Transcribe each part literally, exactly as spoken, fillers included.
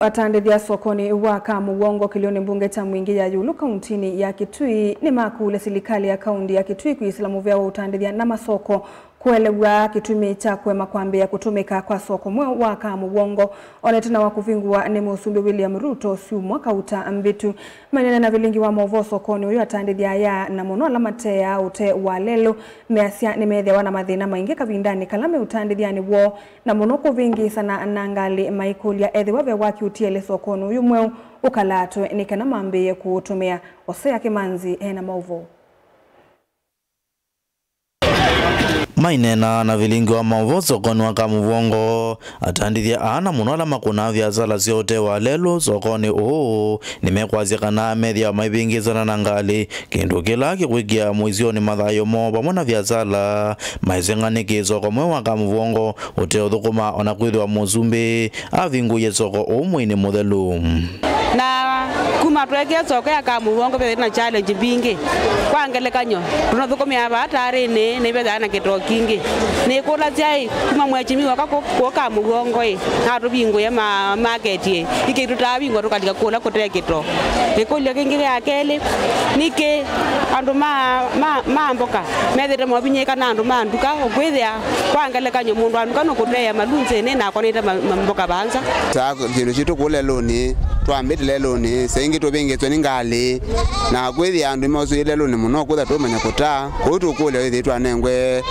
Atandĩthya sokonĩ wa Kamũvongo kĩlĩonĩ mbunge kya Mwingĩ ya ĩũlũ kauntinĩ ya Kitui nĩmakũlya silikalĩ ya kaunti ya Kitui kwĩsĩla mũvea wa ũtandĩthya na masoko kũelew'a kĩtumi kya kũema kwambĩĩa kũtũmĩka kwa soko mweũ wa Kamũvongo, o na ĩtina wa kũvingũwa nĩ Mũsumbĩ William Ruto syumwa kauta mbĩtu. Maineena na vilingi wa maũvoo sokonĩ ũyũ, atandĩthya aya, na mũno ala mateaa ũtee wa lelũ, measya nĩmethĩawa na mathĩna maingĩ kavindanĩ kala me ũtandĩthyanĩ woo, na mũno kũvĩngĩĩsana na ngalĩ, maikũlya ethĩwa ve waki ũtiele sokonĩ ũyũ mweũ ũkalaatwe nĩ kana mambĩĩe kũũtũmĩa. Osea Kĩmanzi ena maũvoo. Maineena na vilingi wa maũvoo sokonĩ wa Kamũvongo, atandĩthya aa na mũno ala makũnaa viasala sya ũtee wa lelũ sokonĩ ũũ nĩmekwasya kana methĩawa maivĩngĩĩsana na ngalĩ, kĩndũ kĩla kĩkwĩkĩa mũisyonĩ mathayũ moo vamwe na viasala. Maiseng'a nĩkĩ soko mweũ wa Kamũvongo ũteũthũkũma, o na kwĩthĩwa Mũsumbĩ avingũie soko ũũ mweinĩ mũthelu. Na kuma tweekĩa soko ya Kamũvongo, vethĩwa na challenge mbingĩ. Kwa ngelekany'o, tũnathũkũmĩa vaa taarĩnĩ, nĩvethĩawa na kĩtoo kingĩ. Nĩkũlasya ĩ, kuma mwechimiwa ka kũ-, kũũ Kamũvongo ĩ, natũvingũe ma-, market ĩ, nĩkĩ tũtaavingũa tũkalika kũla kũte kĩtoo? Kĩkũlyo kĩngĩ kya kelĩ, nĩkĩ andũ ma, ma, ma mboka methĩte mavinyĩĩka na andũ ma nduka, ũkwĩthĩa kwa ngelekany'o mũndũ wa nduka nũkũteea malunzĩnĩ na akonete ma, ma mboka vaa nza? Saa kĩndũ kĩtũ kũũ lelũnĩ, twambĩte lelũnĩ, saa ingĩ tũvĩngĩtwe nĩ ngalĩ, na kwĩthĩa andũ nĩmausũie lelũnĩ mũno, kwĩthĩa tũmanya kũtaa. Kwoou tũkũlya wĩthĩe twanengwe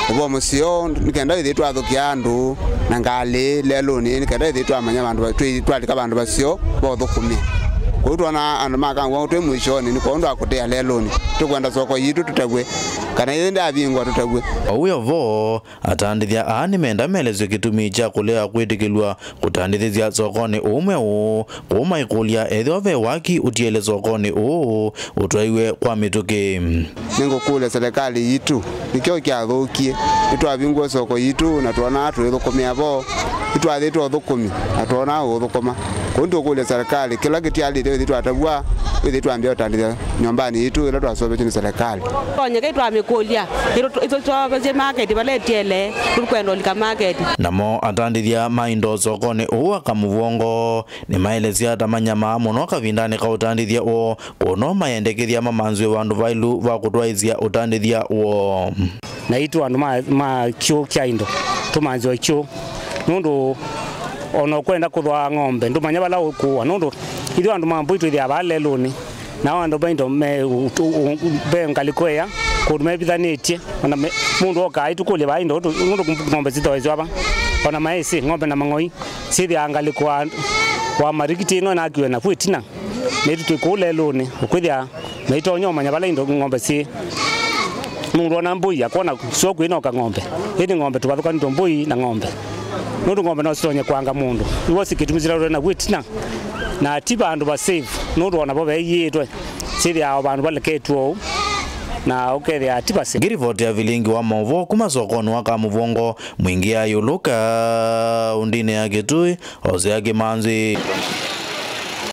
ũvoo mũseo, nĩ kenda wĩthĩe twathũkĩa andũ na ngalĩ lelũnĩ, nĩ kenda wĩthĩe twamanya vandũ va-, twĩ-, twalika vandũ vaseo va ũthũkũmĩa. Kwoou twona andũ ma Kamũvongo twĩ mũisyonĩ, nĩ kwondũ wa kũtea lelũnĩ. Tũkwenda soko yitũ tũtavw'e, kana yĩthĩ ndavingwa tũtavw'e. O wĩ o vo, atandĩthya aa nĩmenda maelesye kĩtumi kya kũlea kwĩtĩkĩlw'a kũtandĩthĩsya sokonĩ ũũ mweũ, kũu maikũlya ethĩwa ve waki ũtiele sokonĩ ũũ ũtwaiwe kwa mĩtũkĩ. Nĩngũkũlya selekalĩ yitũ, nĩkĩ kyathũkie? Nĩtwavingũa soko yitũ na twonaa tũithũkũmĩa vo, nĩtwathĩtwe ũthũkũmi na twonaa ũũthũkũma. Kwoou nĩtũkũlya selekalĩ, kĩla kĩtialĩte wĩthĩ twatavw'a, wĩthĩ twambĩa ũtandĩthya nyũmbanĩ yitũ ĩla twaseũvĩtye nĩ selekalĩ. Tonye kai twamĩkũlya, ĩtũ-, ĩtũseũvĩsye market vala ĩtiele, tũkwenda ũlika market. Namo atandĩthya ma indo sokonĩ ũũ wa Kamũvongo nĩmaelesya ta manyamaa mũno kavindanĩ ka ũtandĩthya woo, kwoou no mayendekethya mamanzĩwe vandũ vaĩlu va kũtwaĩĩsya ũtandĩthya woo. Naitũ andũ ma, ma kyũũ kya indo, tũmanzĩwe kyũũ. Nũndũ ona ũkwenda kũthwaa ng'ombe, ndũmanya vala ũkũũa. Nũndũ ithyĩ andũ ma mbũi twĩthĩaa vaa lelũnĩ, nao andũ ma indo me u-, u-, u-, ve ngalĩko ĩya, kũndũ mevithanĩtye. Ona me-, mũndũ okaa aitũkũlya vaa indo, nũndũ ng'ombe sithoeswa va. Ona maĩsĩ, ng'ombe na mang'oi syĩthĩaa ngalĩko wa, wa marikiti ĩno nakiwe naku ĩtina. Naitũ twĩ kũu lelũnĩ, ũkwĩthĩa maitonya ũmanya vala indo ng'ombe syĩ. Mũndũ ona mbũi, akona sua kwĩ no kang'ombe. Ĩndĩ ng'ombe tũvathũkanĩtwe mbũi na ng'ombe. Nũndũ ng'ombe no sitonye kwanga mũndũ. Iw'o si kĩtumi sila tũrĩ navu ĩtina. Na ti vandũ va safe, nũndũ ona vo veeyĩĩtwe, syĩthĩawa vandũ valeketw'e ũu. Na ũkethĩa ti va safe. Ngĩrivoti ya vilingi wa maũvoo kuma sokonĩ wa Kamũvongo, Mwingĩ ya ĩũlũ kaũndĩnĩ ya Kitui, Osea Kĩmanzi.